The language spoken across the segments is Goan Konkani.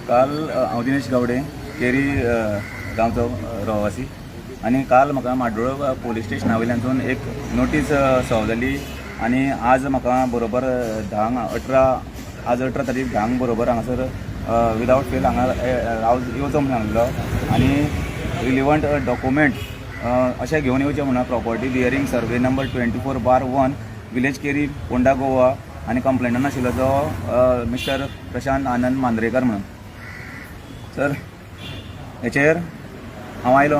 काल हांव दिनेश गावडे, केरी गांवचो रहिवासी आनी काल म्हाका म्हाड्डोळ पोलीस स्टेशना वयल्यानसून एक नोटीस सर्व जाली आनी आज म्हाका बरोबर 10क 18, आज 18 तारीख 10क बरोबर हांगासर विदावट फेल हांगा राव येवचो म्हणून सांगलो आनी रिलिवंट डॉक्युमेंट अशें घेवन येवचें म्हणून, property bearing survey number 24/1, village Keri, Ponda, Goa आनी कंप्लेनंट आशिल्लो तो मिस्टर प्रशांत आनंद मांद्रेकर म्हणून. सर, हेचेर हांव आयलो,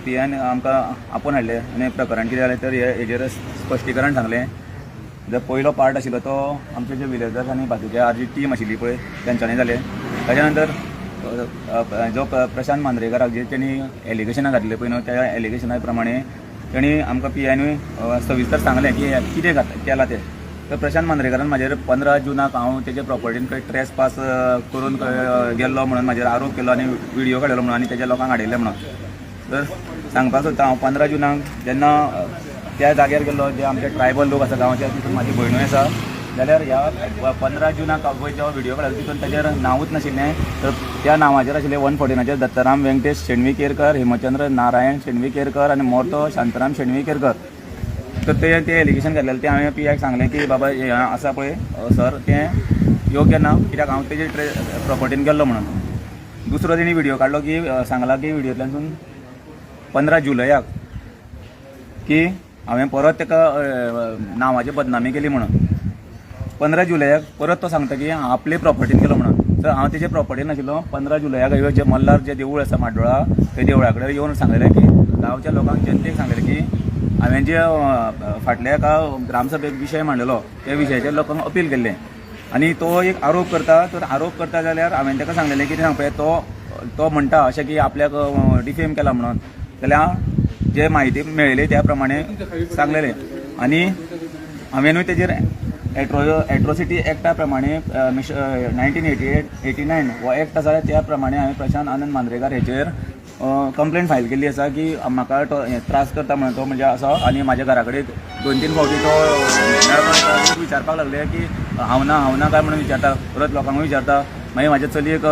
पी आयन आमकां आपोवन हाडलें आनी प्रकरण कितें जालें तर हे हेजेर स्पश्टीकरण सांगलें. जो पयलो पार्ट आशिल्लो तो आमचे जे विलेजर्स आनी बाकीचे आर जी टीम आशिल्ली पळय तेंच्यांनी जालें. ताच्या नंतर जो प्रशांत मांद्रेकराक जे तेणी एलिगेशनां घातले पळय न्हू, त्या एलिगेशना प्रमाणे तेणी आमकां पी आयनूय सविस्तर सांगलें की कितें केलां तें. तर प्रशांत मांद्रेकरान म्हाजेर 15 जुनाक हांव तेजे प्रॉपर्टीन खंय ट्रेस पास करून खंय गेल्लो म्हणून म्हाजेर आरोप केलो आनी व्हिडियो काडलेलो म्हणून आनी तेज्या लोकांक हाडिल्लें म्हणून. तर सांगपाक सोदता, हांव 15 जुनाक जेन्ना त्या जाग्यार गेल्लो, जे आमचे ट्रायबल लोक आसा गांवचे, तितून म्हाजी भयणूय आसा, जाल्यार ह्या 15 जुनाक पळय जेव्हा व्हिडियो काडलो तितून ताजेर नांवूच नाशिल्लें. तर त्या नांवाचेर आशिल्लें 114नाचेर दत्ताराम व्यंकटेश शेणवी केरकर, हेमचंद्र नारायण शेणवी केरकर आनी मोर्तो शांताराम शेणवी केरकर. तर ते ते एलिगेशन घातलेलें तें हांवें पी आयक सांगलें की बाबा हें आसा पळय सर, तें योग्य ना, कित्याक हांव तेजे प्रॉपर्टीन गेल्लो म्हणून. दुसरो तेणी व्हिडियो काडलो की सांगला की व्हिडियोंतल्यानसून 15 जुलयाक की हांवें परत ताका नांवाची बदनामी केली म्हणून. 15 जुलयाक परत तो सांगता की आपले प्रॉपर्टीन गेलो म्हणून. तर हांव तेजे प्रॉपर्टीन नाशिल्लो. 15 जुलयाक ह्यो जे मल्हार जे देवूळ आसा म्हाड्डोळा, ते देवळा कडेन येवन सांगलेलें की गांवच्या लोकांक, जनतेक सांगलेलें की हांवें जे फाटल्या एका ग्रामसभेक विशय मांडलेलो, त्या विशयाचेर लोकांक अपील केल्लें आनी तो एक आरोप करता. तर आरोप करता जाल्यार हांवें ताका सांगलेलें, कितें सांगपा, तो तो म्हणटा अशें की आपल्याक डिफेम केला म्हणून, जाल्यार जे म्हायती मेळिल्ली त्या प्रमाणे सांगलेलें आनी हांवेनूय तेजेर एट्रोसिटी एक्टा प्रमाणे, 1988-89 हो एक्ट आसा, त्या प्रमाणे हांवें प्रशांत आनंद मांद्रेकार हेचेर कंप्लेन फायल केल्ली आसा की म्हाका तो हे त्रास करता म्हणून. तो म्हणजे असो आनी म्हाज्या घरा कडेन दोन तीन फावटी तो मेळपाक विचारपाक लागले की हांव ना, हांव ना काय म्हणून विचारता, परत लोकांकूय विचारता. मागीर म्हाज्या चलयेक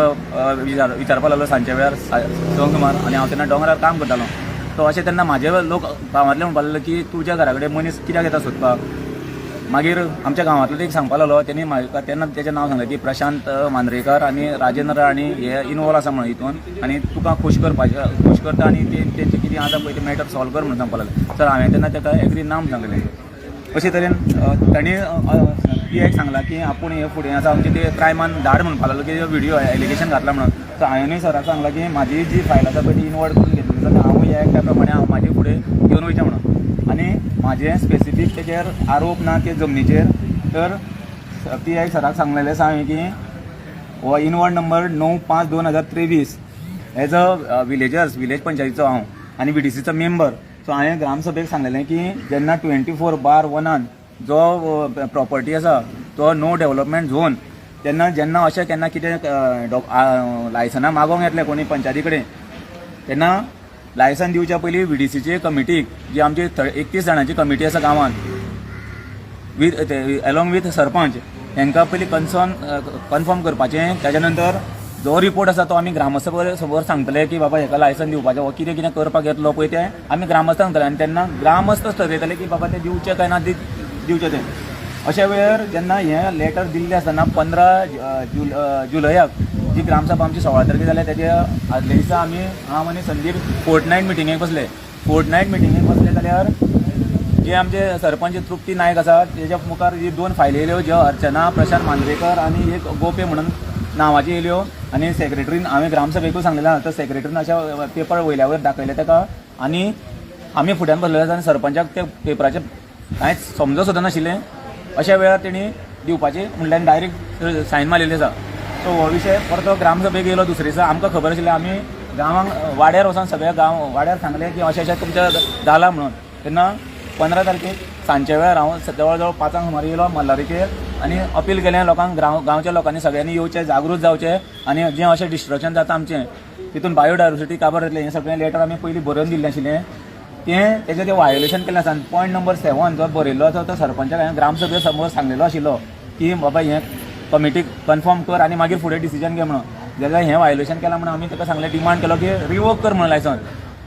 विचारपाक लागलो सांजच्या वेळार 6 सुमार आनी हांव तेन्ना दोंगरार काम करतालो. तो अशें तेन्ना म्हाजे लोक गांवांतले म्हणपाक लागले की तुज्या घरा कडेन मनीस कित्याक येता सोदपाक? मागीर आमच्या गांवांतलो एक सांगपाक लागलो, तेणी म्हाका तेन्ना तेजें नांव सांगलें की प्रशांत मांद्रेकर आनी राजेंद्र आनी हे इनवॉल्व आसा म्हणून हितून आनी तुका खूश करपाचें, खूश करता आनी ते तेंचें कितें आसा पळय तें मॅटर सॉल्व कर म्हणून सांगपाक लागले. सर, हांवें तेन्ना ताका एग्री ना म्हणून सांगलें. अशे तरेन तांणी पी आयक सांगलां की आपूण हे फुडें आसा आमचे ते क्रायमान धाड म्हणपाक लागलो की व्हिडियो एलिगेशन घातला म्हणून. तर हांवेनूय सराक सांगलां की म्हाजी जी फायल आसा पळय ती इनवर्ड करून घेतली जाल्यार हांवूय ह्या एक्टा प्रमाणे हांव म्हाजे फुडें घेवन वयचें म्हणून आनी म्हाजें स्पेसिफीक तेजेर आरोप ना ते जमनीचेर. तर पी I सराक सांगलेलें आसा हांवें की हो inward number 9/5/2023, as a villagers, village पंचायतीचो हांव आनी व्हीडीसीचो मेंबर. सो हांवें ग्रामसभेक सांगलेलें की जेन्ना 24/1 जो प्रॉपर्टी आसा तो नो डेव्हलपमेंट झोन, तेन्ना जेन्ना अशें केन्ना कितें लायसनां मागोवंक येतलें कोणी पंचायती कडेन, तेन्ना लायसन दिवच्या पयलीं व्हीडीसीचे कमिटीक, जी आमची 31 जाणांची कमिटी आसा गांवांत, विथ एलॉंग विथ सरपंच, हांकां पयलीं कन्सर्न कन्फर्म करपाचें. ताच्या नंतर जो रिपोर्ट आसा तो आमी ग्रामस्थ समोर सांगतले की बाबा हेका लायसन दिवपाचें हो कितें कितें करपाक येतलो पळय तें आमी ग्रामस्थांक सांगतले आनी तेन्ना ग्रामस्थ ठरयतले की बाबा तें दिवचें काय ना दिवचें तें. अशा वेळार जेन्ना हें लेटर दिल्लें आसतना 15 जुलयाक जी ग्रामसभा आमची 16 तारखेर जाल्या, तेजे आदल्या दिसा आमी, हांव आनी संदीप, फोर्ट नायट मिटिंगेक बसले. फोर्ट नायट मिटिंगेक बसले जाल्यार जे आमचे सरपंच तृप्ती नायक आसा, तेज्या मुखार जी दोन फायली येयल्यो, ज्यो अर्चना प्रशांत मांद्रेकर आनी एक गोपे म्हणून नांवाची येयल्यो आनी सेक्रेटरीन, हांवें ग्रामसभेकूय सांगलेलें आहा, तर सेक्रेटरीन अशें पेपर वयल्या वयर दाखयले ताका आनी आमी फुड्यान बसलेले आसा आनी सरपंचाक त्या पेपराचें कांयच समजो सुद्दां नाशिल्लें. अशा वेळार तेणी दिवपाची म्हणल्यार डायरेक्ट सायन मारलेली आसा. सो हो विशय परतो ग्रामसभेक येयलो दुसरे दिसा. आमकां खबर आशिल्लें, आमी गांवांक वाड्यार वचोन सगळ्या गांव वाड्यार सांगलें की अशें अशें तुमचें जालां म्हणून. तेन्ना 15 तारखेक सांजच्या वेळार हांव जवळ जवळ 5क सुमार येयलो मल्हारीचेर आनी अपील केलें लोकांक, गांवच्या लोकांनी सगळ्यांनी येवचें, जागृत जावचें आनी जें अशें डिस्ट्रक्शन जाता आमचें, तितून बायोडायवर्सिटी काबार जातलें, हें सगळें लेटर आमी पयलीं बरोवन दिल्लें आशिल्लें. तें तेजें तें व्हायोलेशन केल्लें आसा आनी पॉयंट नंबर 7 जो बरयल्लो आसा तो सरपंचाक हांवें ग्रामसभे समोर सांगलेलो आशिल्लो की बाबा हें कमिटीक कन्फर्म कर आनी मागीर फुडें डिसिजन घे म्हणून. जाल्यार हें वायलेशन केलां म्हणून आमी ताका सांगलें, डिमांड केलो की रिवोक कर म्हणून लायसन्स.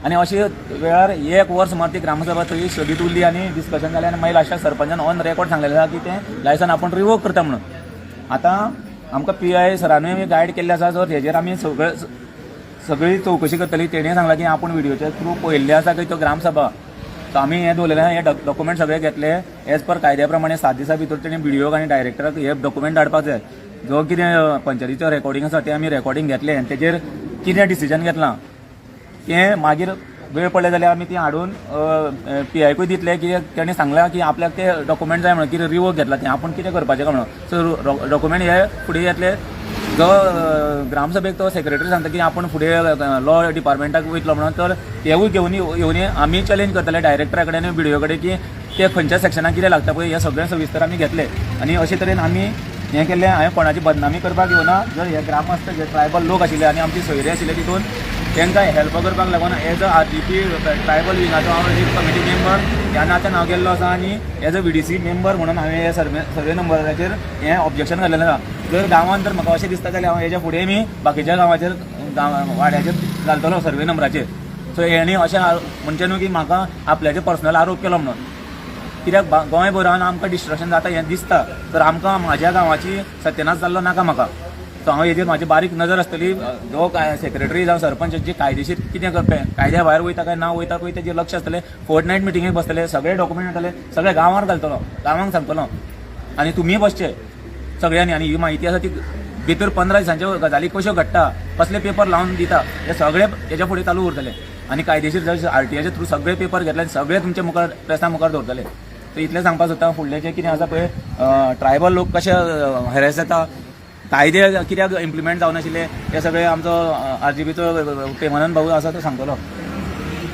आनी अशे वेळार एक वर सुमार ती ग्रामसभा थंय स्थगीत उरली आनी डिस्कशन जालें आनी मागीर लास्टाक सरपंचान ऑन रेकॉर्ड सांगलेलें आसा की तें लायसन आपूण रिवोक करता म्हणून. आतां आमकां पी I सरानूय गायड केल्लें आसा, सो हेजेर आमी सगळे सगळी चवकशी करतली. तेणें सांगलां की आपूण व्हिडियोच्या थ्रू पळयल्लें आसा की तो ग्रामसभा. सो आमी हें दवरलेलें आहा, हे डॉक्युमेंट सगळे घेतले. एज पर कायद्या प्रमाणे 7 दिसां भितर तेणें बीडीओक आनी डायरेक्टराक हे डॉक्युमेंट धाडपाक जाय. जो कितें पंचायतीचो रेकॉर्डिंग आसा, तें आमी रेकॉर्डिंग घेतलें आनी तेजेर कितें डिसिजन घेतलां तें मागीर वेळ पडले जाल्यार आमी ती हाडून पी आयकूय दितले की तेणें सांगलां की आपल्याक ते डॉक्युमेंट जाय म्हणून, कितें रिवोक घेतला तें आपूण कितें करपाचें काय म्हणून. सो डॉक्युमेंट हे फुडें येतले. जो ग्रामसभेक तो सेक्रेटरी सांगता की आपूण फुडें लॉ डिपार्टमेंटाक वयतलो म्हणून, तर तेवूय घेवन येवन आमी चॅलेंज करतले डायरेक्टरा कडेन आनी बीडीओ कडेन की ते खंयच्या सेक्शनाक कितें लागता पळय, हें सगळें सविस्तर आमी घेतले. आनी अशे तरेन आमी हें केल्लें. हांवें कोणाची बदनामी करपाक येवना. जर हे ग्रामस्थ जे ट्रायबल लोक आशिल्ले आनी आमची सोयरे आशिल्ले, तितून तांकां हेल्प करपाक लागून as a RGP tribal विंगाचो हांव एक कमिटी मेंबर ह्या नात्यान हांव गेल्लो आसा आनी as a VDC member म्हणून हांवें हे सर्वे नंबराचेर हें ऑब्जेक्शन घातलेलें आसा. जर गांवांत जर म्हाका अशें दिसता जाल्यार हांव हेज्या फुडें मी बाकीच्या गांवाचेर, गांव वाड्याचेर घालतलो सर्वे नंबराचेर. सो हेणी अशें म्हणचें न्हू की म्हाका आपल्याचेर पर्सनल आरोप केलो म्हणून. कित्याक गोंयभरान आमकां डिस्ट्रक्शन जाता हें दिसता, तर आमकां म्हाज्या गांवाची सत्यानाश जाल्लो नाका म्हाका. सो हांव हेजेर म्हाजी बारीक नजर आसतली. जो काय सेक्रेटरी जावं सरपंच जे कायदेशीर कितें करपे, कायद्या भायर वयता काय ना वयता पळय, तेजेर लक्ष आसतलें. फोर्ट नायट मिटिंगेक बसतले, सगळे डॉक्युमेंट येतले, सगळे गांवार घालतलो, गांवांक सांगतलो आनी तुमीय बसचे सगळ्यांनी. आनी ही म्हायती आसा ती भितर 15 दिसांच्यो गजाली कश्यो घडटा, कसले पेपर लावन दिता, हे सगळे हेच्या फुडें चालू उरतले. आनी कायदेशीर आरटीआयच्या थ्रू सगळे पेपर घेतले आनी सगळे तुमच्या मुखार, प्रेसा मुखार दवरतले. सो इतलें सांगपाक सोदता. फुडलें जें कितें आसा पळय, ट्रायबल लोक कशे हॅरेस जाता, कायदे कित्याक इम्प्लिमेंट जावनाशिल्ले, हे सगळे आमचो आरजीपीचो प्रेमानंद भाऊ आसा, तो सांगतलो.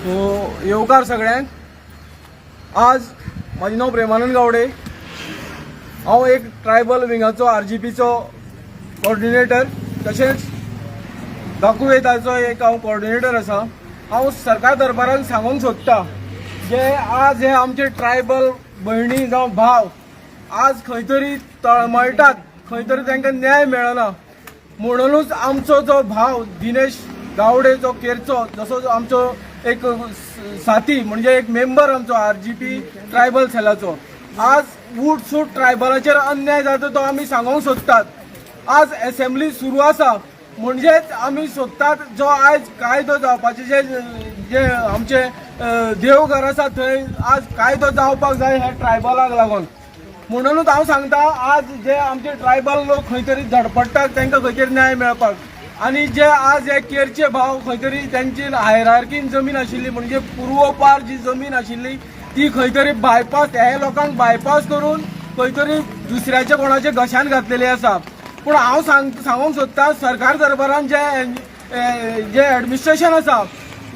सो येवकार सगळ्यांक. आज म्हाजें नांव प्रेमानंद गावडे. हांव एक ट्रायबल विंगाचो आरजीपीचो कॉर्डिनेटर, तशेंच दाकुवेताचो एक हांव कॉर्डिनेटर आसा. हांव सरकार दरबारान सांगूंक सोदता, जे आज हे आमचे ट्रायबल भयणी जावं भाव आज खंय तरी तळमळटात, खंय तरी तांकां न्याय मेळना. म्हणूनच आमचो जो भाव दिनेश गावडे, जो केरचो, जसो जो आमचो एक साथी, म्हणजे एक मेंबर आमचो आरजीपी ट्रायबल सेलाचो, आज उठ सूट ट्रायबलाचेर अन्याय जाता तो आमी सांगूंक सोदतात. आज असेंब्ली सुरू आसा, म्हणजेच आमी सोदतात जो आयज कायदो जावपाचे, जे जे आमचे देवघर आसा थंय आज कायदो जावपाक जाय ह्या ट्रायबलाक लागून. म्हणूनच हांव सांगता, आज जे आमचे ट्रायबल लोक खंय तरी धडपडटात, तांकां खंय तरी न्याय मेळपाक. आनी जे आज हे केरचे भाव खंय तरी त्यांची हायरार्कीन जमीन आशिल्ली, म्हणजे पुर्वपार जी जमीन आशिल्ली, ती खंय तरी बायपास, हे लोकांक बायपास करून खंय तरी दुसऱ्याच्या कोणाच्या घशान घातलेली आसा. पूण हांव सांगूंक सोदता, सरकार दरबारान जे जे एडमिनिस्ट्रेशन आसा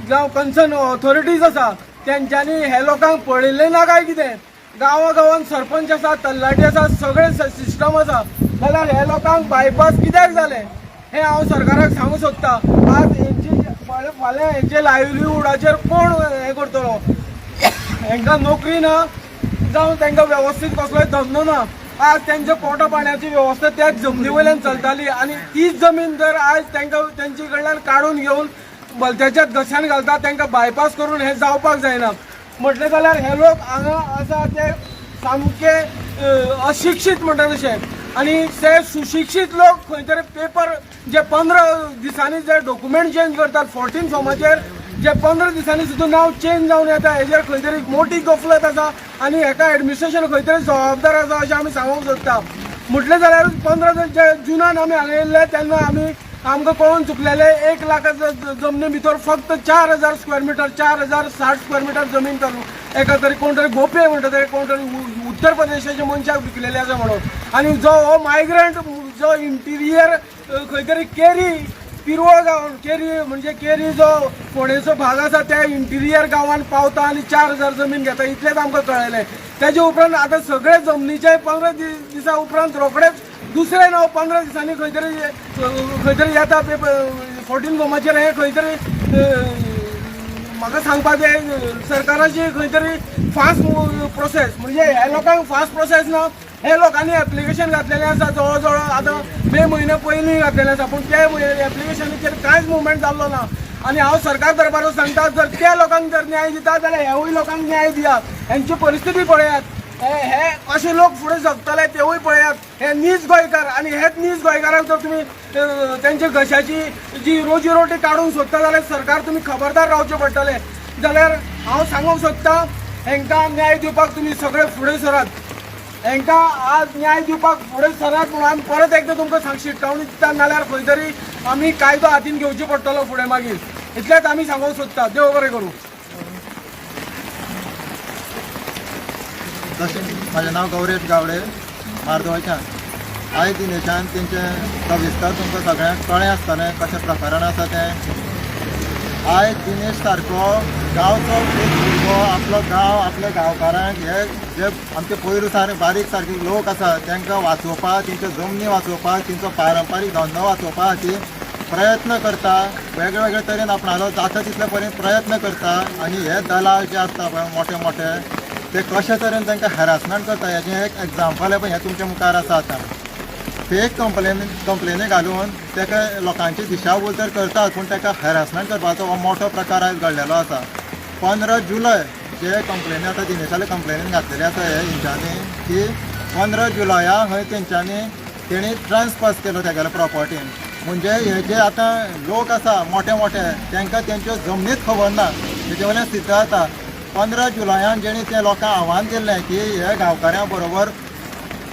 जावं कन्सर्न ऑथॉरिटीज आसा, तेंच्यांनी हे लोकांक पळयल्लें ना काय कितें? गांवा गांवान सरपंच आसा, तल्लाटी आसा, सगळे सिस्टम आसा, जाल्यार हे लोकांक बायपास कित्याक जालें, हें हांव सरकाराक सांगूंक सोदता. आज हेंची फाल्यां हेंचे लायवलीहुडाचेर कोण हें करतलो? हेंकां नोकरी ना जावं तांकां वेवस्थीत कसलोय धंदो ना. आज तेंच्या पोटा पाण्याची वेवस्था त्याच जमनी वयल्यान चलताली आनी तीच जमीन जर आज तांकां तेंचे कडल्यान काडून घेवन भलत्याच्याच घशान घालता, तांकां बायपास करून, हें जावपाक जायना. म्हटलें जाल्यार हे लोक हांगा आसा ते सामके अशिक्षीत म्हणटा तशे, आनी ते सुशिक्षीत लोक खंय तरी पेपर जे 15 दिसांनी जे डॉक्युमेंट चेंज करतात, 14 फॉर्माचेर जे 15 दिसांनी सुद्दां नांव चेंज जावन येता, हेजेर खंय तरी मोठी गफलत आसा आनी हेका एडमिनिस्ट्रेशन खंय तरी जबाबदार आसा अशें आमी सांगूंक सोदता. म्हटलें जाल्यार 15 जे जुनान आमी हांगा येयल्ले तेन्ना आमी आमकां कळून चुकलेले, 1 लाखाच्या जमनी भितर फक्त 4000 स्क्वेअर मिटर, 4060 स्क्वेअर मिटर जमीन करून एका तरी कोण तरी गोपे म्हणटा तरी कोण तरी उत्तर प्रदेशाच्या मनशाक विकलेले आसा म्हणून. आनी जो हो मायग्रंट जो इंटिरियर खंय तरी केरी पिरवळ गांवान, केरी म्हणजे केरी जो फोंडेचो भाग आसा, त्या इंटिरियर गांवान पावता आनी 4000 जमीन घेता, इतलेंच आमकां कळ्ळें. तेजे उपरांत आतां सगळे जमनीचे 15 दिसा उपरांत रोखडेच दुसरें नांव 15 दिसांनी खंय तरी येता पेपर 14 फॉर्माचेर. हें खंय तरी म्हाका सांगपाक जाय, सरकाराची खंय तरी फास्ट प्रोसेस, म्हणजे ह्या लोकांक फास्ट प्रोसेस ना. हे लोकांनी एप्लिकेशन घातलेलें आसा जवळ जवळ आतां मे म्हयन्या पयलीं घातलेलें आसा, पूण ते एप्लिकेशनाचेर कांयच मुवमेंट जाल्लो ना. आनी हांव सरकार दरबारार सांगता, जर त्या लोकांक जर न्याय दिता जाल्यार हेवूय लोकांक न्याय दियात. हेंची परिस्थिती पळयात, हे हे कशे लोक फुडें जगतले तेवूय पळयात. हे नीज गोंयकार आनी हेच नीज गोंयकारांक जर तुमी तेंच्या घशाची जी रोजी रोटी काडूंक सोदता जाल्यार सरकार तुमी खबरदार रावचें पडटलें. जाल्यार हांव सांगूंक सोदता, हेंकां न्याय दिवपाक तुमी सगळे फुडें सरात. हेंकां आज न्याय दिवपाक फुडें सरात म्हणून आमी परत एकदां तुमकां सांग शिटकावणी दिता, नाल्यार खंय तरी आमी कायदो हातीन घेवचो पडटलो फुडें मागीर. इतलेंच आमी सांगूंक सोदता. देव बरें करूं. तशें म्हाजें नांव गौरेश गावडे, मार्दोळच्यान. आयज दिनेशान तेंचें सविस्तर तुमकां सगळ्यांक कळ्ळें आसतलें कशें प्रकरण आसा तें. आयज दिनेश सारको गांवचो एक भुरगो आपलो गांव, आपल्या गांवकारांक, हे जे आमचे पयर सारके बारीक सारके लोक आसा तांकां वाचोवपाक, तेंच्यो जमनी वाचोवपाक, तेंचो पारंपारीक धंदो वाचोवपा खातीर प्रयत्न करता. वेगळे वेगळे तरेन आपणालो जाता तितले पर्यंत प्रयत्न करता. आनी हे दलाल जे आसता पळय मोठे मोठे, ते कशे तरेन तांकां हॅरासमेंट करता हेजें एक एग्जाम्पल पळय हें तुमच्या मुखार आसा. आतां फेक कंप्लेनी घालून ताका लोकांची दिशाभूल तर करतात, पूण ताका हॅरासमेंट करपाचो हो मोठो प्रकार आयज घडलेलो आसा. 15 जुलय जे कंप्लेनी आतां दिनेशाले कंप्लेनीन घातलेले आसा हे हेंच्यांनी की 15 जुलया हय तेंच्यांनी तेणी ट्रान्सफर केलो तेगेले प्रॉपर्टीन. म्हणजे हे जे आतां लोक आसा मोठे मोठे, तांकां तेंच्यो जमनीच खबर ना. तेजे वयल्यान सिद्ध जाता, 15 जुलयान जेणी ते लोकांक आव्हान केल्लें की हे गांवकाऱ्यां बरोबर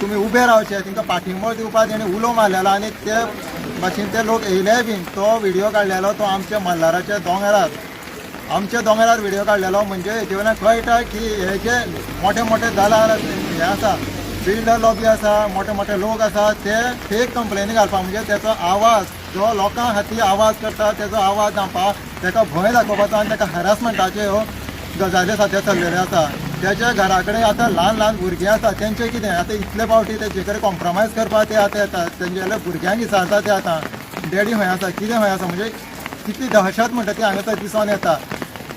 तुमी उबे रावचे, तांकां पाठिंबो दिवपाक तेणी उलो मारलेलो आनी ते भाशेन ते लोक येयले बीन. तो व्हिडियो काडलेलो तो आमच्या मल्हाराच्या दोंगरार, आमच्या दोंगरार व्हिडियो काडलेलो. म्हणजे हेजे वयल्यान कळटा की हे जे मोठे मोठे दलाल हे आसा, बिल्डर लॉबी आसा, मोठे मोठे लोक आसा, ते फेक कंप्लेनी घालपाक, म्हणजे तेचो आवाज जो लोकां खातीर आवाज करता तेजो आवाज दामपाक, तेका भंय दाखोवपाचो आनी तेका हॅरासमेंटाच्यो ह्यो गजाली सद्या चल्लेल्यो आसा. तेच्या घरा कडेन आतां ल्हान ल्हान भुरगीं आसा, तेंचें कितें आतां? इतले फावटी तेजे कडेन कॉम्प्रोमायज करपाक ते आतां येता, तेंगेल्या भुरग्यांक विचारता ते आतां, डॅडी खंय आसा, कितें खंय आसा. म्हणजे कितली दहशत म्हणटा ती हांगासर दिसून येता.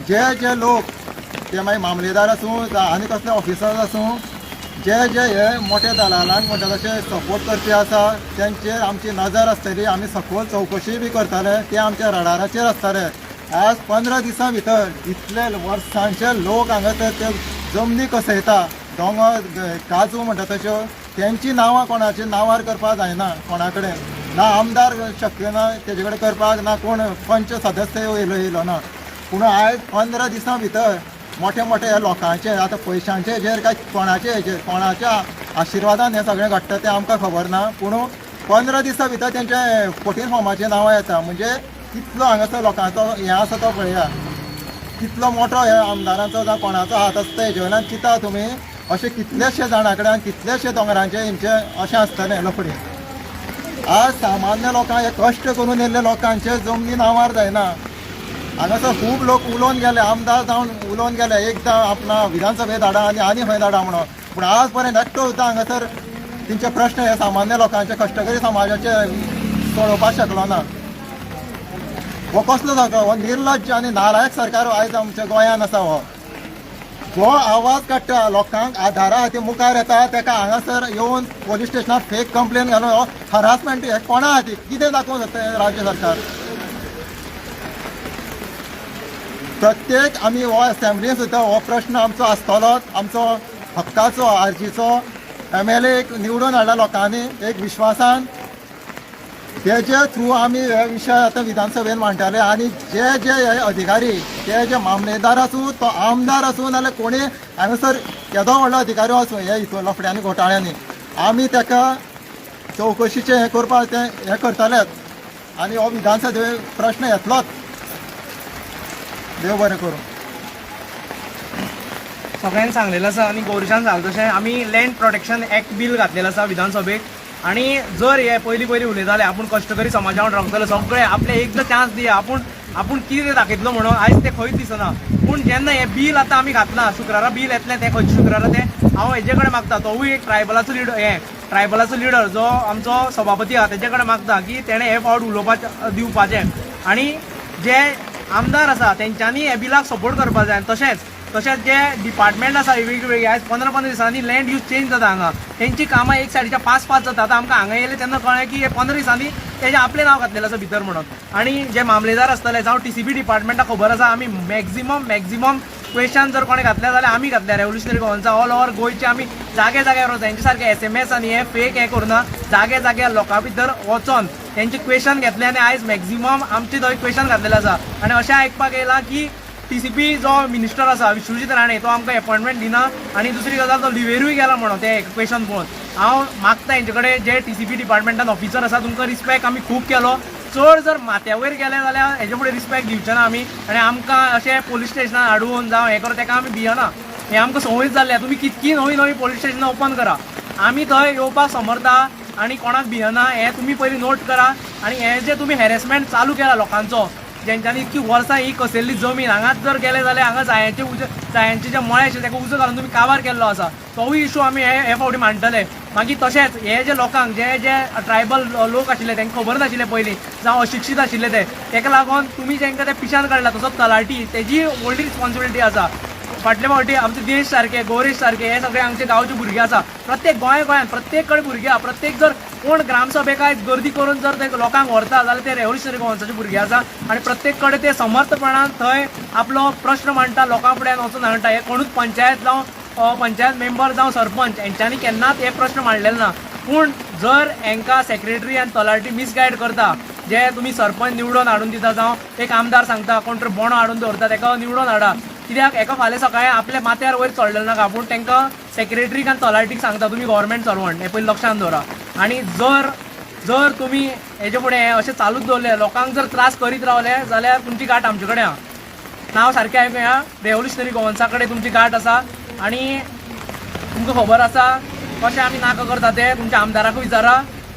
जे जे लोक ते मागीर मामलेदार आसूं जावं आनी कसले ऑफिसर्स आसूं, जे जे हे मोठे दलालांक म्हणटा तशे सपोर्ट करपी आसा, तेंचेर आमची नजर आसतली. आमी सखोल चवकशी बी करतले, ते आमच्या रडाराचेर आसतले. आज 15 दिसां भितर इतले वर्सांचे लोक हांगासर ते जमनी कसयता, दोंगर काजू म्हणटा तश्यो, तेंची नांवां कोणाची नांवार करपाक जायना कोणा कडेन. ना आमदार शक्य ना तेजे कडेन करपाक, ना कोण पंच सदस्य येयलो येयलो ना. पूण आयज 15 दिसां भितर मोठे मोठे ह्या लोकांचे आतां पयशांचे हेजेर काय कोणाचे हेजेर, कोणाच्या आशिर्वादान हें सगळें घडटा तें आमकां खबर ना, पूण 15 दिसां भितर तेंचे 14 फॉर्माची नांवां येता. म्हणजे कितलो हांगासर लोकांचो हें आसा तो पळया, कितलो मोठो हे आमदारांचो जावं कोणाचो हात आसता हेजे वयल्यान चिंता तुमी. अशे कितलेशे जाणां कडेन, कितलेशे दोंगरांचे हेंचे अशें आसतलें लफडीं. आज सामान्य लोकांक, हे कश्ट करून येयल्ले लोकांचे जमनी नांवार जायना. हांगासर खूब लोक उलोवन गेले, आमदार जावन उलोवन गेले एकदां, आपणा विधानसभेत धाडा आनी आनी खंय धाडा म्हणून, पूण आज पर्यंत एकटो सुद्दां हांगासर तेंचे प्रश्न हे सामान्य लोकांचे, कश्टकरी समाजाचे सोडोवपाक शकलो ना. हो कसलो जागो? हो निर्लज्ज आनी नालायक सरकार आयज आमच्या गोंयान आसा. हो जो आवाज काडटा, लोकांक आधारा खातीर मुखार येता, तेका हांगासर येवन पोलीस स्टेशनार फेक कंप्लेन घालून हो हरासमेंट हे कोणा खातीर, कितें दाखोवंक सोदता हें राज्य सरकार? प्रत्येक आमी हो असेंब्लीन सुद्दां हो प्रश्न आमचो आसतलोच. आमचो हक्काचो आरजीचो एमएलए एक निवडून हाडला लोकांनी एक विश्वासान, तेजे थ्रू आमी हे विशय आतां विधानसभेन मांडटाले. आनी जे जे हे अधिकारी, ते जे मामलेदार आसूं, तो आमदार आसूं, नाल्यार कोणी हांगासर केदो व्हडलो अधिकारी आसूं, हे हितून लफड्यांनी घोटाळ्यांनी आमी तेका चवकशीचें हें करपाक तें हें करतलेच आनी हो विधानसभे प्रश्न येतलोच. देव बरें करूं. सगळ्यांनी सांगलेलं आसा आनी गौरीशान सांगलें तशें आमी लँड प्रोटेक्शन एक्ट बील घातलेलं आसा विधानसभेक. आनी जर हे पयलीं पयलीं उलयताले आपूण कश्टकरी समाजा रावतले, सगळे आपले एकदां चान्स दिया, आपूण आपूण कितें दाखयतलो म्हणून, आयज ते खंयच दिसना. पूण जेन्ना हें बील आतां आमी घातलां, शुक्रारा बील येतलें तें खंयच्या शुक्रारा तें हांव हेजे कडेन मागता, तोवूय एक ट्रायबलाचो लिडर, हें ट्रायबलाचो लिडर जो आमचो सभापती आहा तेजे कडेन मागता की तेणें हे फावट उलोवपाचें दिवपाचें आनी जे आमदार आसा तेंच्यांनी हे बिलाक सपोर्ट करपाक जाय. आनी तशेंच तशेंच जे डिपार्टमेंट आसा वेगवेगळे आयज 15-15 दिसांनी लँड यूज चेंज जाता हांगा, तेंची कामां एक सायडीच्या पास पास जाता. आतां आमकां हांगा येयले तेन्ना कळ्ळें की हे 15 दिसांनी तेजें आपलें नांव घातलेलें आसा भितर म्हणून. आनी जे मामलेदार आसतले जावं टीसीपी डिपार्टमेंटाक खबर आसा, आमी मॅक्झिमम क्वेश्चन जर कोणें घातले जाल्यार आमी घातल्या. रेव्होल्युशनरी गोवन्सा ऑल ओवर गोंयचे आमी जागे जाग्यार वता, हेंचे सारके एसएमएस आनी हे फेक हें करुना, जागे जाग्यार लोकां भितर वचोन तेंचे क्वेश्चन घेतले आनी आयज मॅक्झिमम आमचे थंय क्वेश्चन घातलेले आसा. आनी अशें आयकपाक येयलां की टीसीपी जो मिनिस्टर आसा विश्वजीत राणे तो आमकां एपॉयंटमेंट दिना आनी दुसरी गजाल तो लिवेरूय गेला म्हणून ते क्वेश्चन पळोवन. हांव मागता हेंचे कडेन जे टीसीपी डिपार्टमेंटान ऑफिसर आसा, तुमकां रिस्पेक्ट आमी खूब केलो, चड जर माथ्या वयर गेले जाल्यार हेजे फुडें रिस्पेक्ट दिवचे ना आमी. आनी आमकां अशें पोलीस स्टेशनान हाडून जावं हें करून तेका आमी भियना, हें आमकां संवय जाल्ली. तुमी कितकी नवी नवी पोलीस स्टेशनां ओपन करा, आमी थंय येवपाक समर्था आनी कोणाक भियना, हें तुमी पयलीं नोट करा. आनी हें जें तुमी हॅरेसमेंट चालू केला लोकांचो, जेंच्यांनी इतकी वर्सां ही कसयल्ली जमीन, हांगाच जर गेले जाल्यार हांगा जायांचे उजो, जायांचे जे मळे आशिल्ले ताका उजो घालून तुमी काबार केल्लो आसा, तोवूय इशू आमी हे हे फावटी मांडटले. मागीर तशेंच हे जे लोकांक जे जे ट्रायबल लोक आशिल्ले तांकां खबर नाशिल्लें पयलीं जावं अशिक्षीत आशिल्ले ते, ताका लागून तुमी जेंकां ते पिशान काडला तसोच तलाठी तेजी व्हडली रिस्पॉन्सिबिलिटी आसा. फाटले फावटी आमचे देश सारके गौरेश सारके हे सगळे आमचे गांवचे भुरगे आसा, प्रत्येक गोंय गोंयांत प्रत्येक कडेन भुरगे आसा. प्रत्येक जर कोण ग्रामसभेक आयज गर्दी करून जर ते लोकांक व्हरता जाल्यार ते रेव्होल्युशनरी गोवन्साचे भुरगे आसा आनी प्रत्येक कडेन ते समर्थपणान थंय आपलो प्रश्न मांडटा, लोकां फुड्यान वचून हाडटा. हे कोणूच पंचायत जावं पंचायत मेंबर जावं सरपंच हेंच्यांनी केन्नाच हे प्रश्न मांडलेले ना. पूण जर हेंकां सेक्रेटरी आनी तलाठी मिसगायड करता, जे तुमी सरपंच निवडून हाडून दिता जावं एक आमदार सांगता कोण तरी बोणो हाडून दवरता तेका निवडून हाडा, कित्याक एका फाल्यां सकाळीं आपल्या माथ्यार वयर चडलेलें नाका. पूण तांकां सेक्रेटरीक आनी तलाठीक सांगता तुमी गव्हर्मेंट सर्वंट हें पयलीं लक्षांत दवरा. आनी जर जर तुमी हेजे फुडें हें अशें चालूच दवरलें, लोकांक जर त्रास करीत रावले जाल्यार तुमची गांठ आमचे कडेन आहा. नांव सारकें आयकुया, रेव्होल्युशनरी गोवन्सा कडेन तुमची गांठ आसा आनी तुमकां खबर आसा कशें आमी नाका करता तें. तुमच्या आमदाराक विचारा,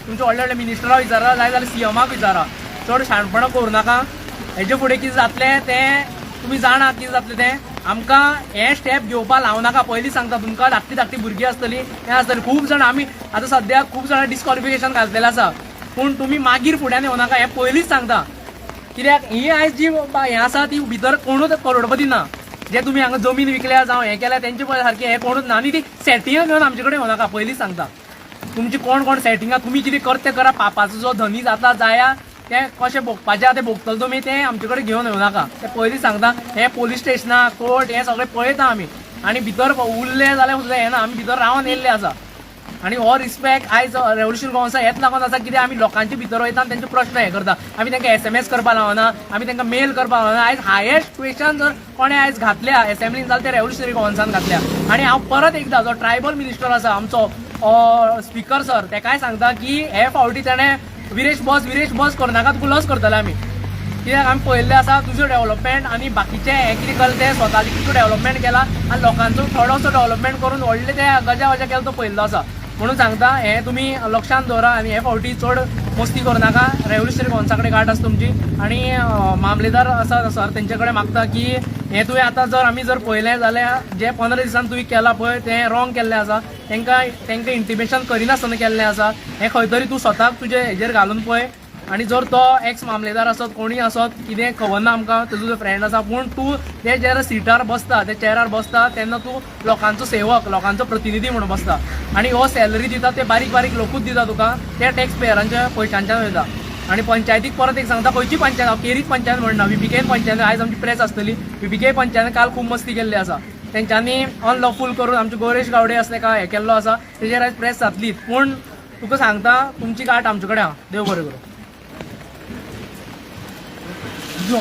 तुमच्या व्हडले व्हडले मिनिस्टराक विचारा, जाय जाल्यार सीएमाक विचारा. चड शाणपणां करूं नाका. हेजे फुडें कितें जातलें तें तुमी जाणा कितें जातलें तें. आमकां हें स्टेप घेवपाक लावं नाका, पयलीं सांगता तुमकां. धाकटी धाकटी भुरगीं आसतलीं, हें आसतलीं, खूब जाणां आमी आतां सद्याक खूब जाणां डिस्कॉलिफिकेशन घातलेलें आसा, पूण तुमी मागीर फुड्यान येवं नाका, हें पयलींच सांगता. कित्याक ही आयज जी हें आसा ती भितर कोणूच करोडपती ना, जे तुमी हांगा जमीन विकल्या जावं हें केल्या तेंचे पळय सारकें हें कोणूच ना. आनी ती सेटिंगां घेवन आमचे कडेन येवं नाका, पयलींच सांगता. तुमची कोण कोण सेटिंगां तुमी कितें करते करा, पापाचो जो धनी जाता जाया तें कशें भोगपाचें आहा तें भोगतले तुमी, तें आमचे कडेन घेवन येवं नाका, तें पयलीं सांगता. हें पोलीस स्टेशनां कोर्ट हें सगळें पळयता आमी आनी भितर उरले जाल्यार सुद्दां हें ना, आमी भितर रावन येयल्ले आसा. आनी हो रिस्पेक्ट आयज रेव्होल्युशन गोवन्सा हेच लागून आसा, कित्याक आमी लोकांचे भितर वयता आनी तेंचे प्रश्न हें करता. आमी तांकां एसएमएस करपाक लावना, आमी तांकां मेल करपाक लावना. आयज हायेस्ट क्वेश्चन जर कोणें आयज घातल्या एसेंब्लीन जाल्यार ते रेव्होल्युशनरी गोवन्सान घातल्या. आनी हांव परत एकदां जो ट्रायबल मिनिस्टर आसा आमचो स्पिकर सर तेकाय सांगता की हे फावटी तेणें विरेश बस विरेश बस करनाका, तुका लस करतले आमी, कित्याक आमी पळयल्लें आसा तुजें डेव्हलपमेंट आनी बाकीचें हें कितें केलें तें स्वताचें कितको डेव्हलपमेंट केला आनी लोकांचो थोडोसो डेव्हलपमेंट करून व्हडलें ते गजा वजा केलें तो पळयल्लो आसा. म्हणून सांगता हें तुमी लक्षांत दवरा आनी हे फावटी चड मस्ती करूं नाका. रेव्होल्युशनरी गोवन्सा कडेन गांठ आसा तुमची. आनी मामलेदार आसा सर तेंचे कडेन मागता की हें तुवें आतां जर आमी जर पळयलें जाल्यार जे 15 दिसान तुवें केलां पळय तें रॉंग केल्लें आसा, तांकां तांकां इंटिमेशन करिनासतना केल्लें आसा. हें खंय तरी तूं स्वताक तुजे हेजेर घालून पळय. आनी जर तो एक्स मामलेदार आसत कोणूय आसत कितें खबर ना आमकां, तुजो फ्रेंड आसा, पूण तूं ते जे सिटार बसता ते चेरार बसता तेन्ना तूं लोकांचो सेवक लोकांचो प्रतिनिधी म्हणून बसता आनी हो सॅलरी दिता ते बारीक बारीक लोकूच दिता तुका, ते टॅक्स पेयरांच्या पयशांच्यान वयता. आनी पंचायतीक परत एक सांगता, खंयची पंचायत, हांव केरीच पंचायत म्हणना, व्हीपीके पंचायत आयज आमची प्रेस आसतली. व्हीपीके पंचायत काल खूब मस्ती केल्ली आसा, तेंच्यांनी अनलॉफूल करून आमचे गौरेश गावडे आसले काय हें केल्लो आसा, तेजेर आयज प्रेस जातलीच. पूण तुका सांगता तुमची गांठ आमचे कडेन आहा. देव बरें करूं. जो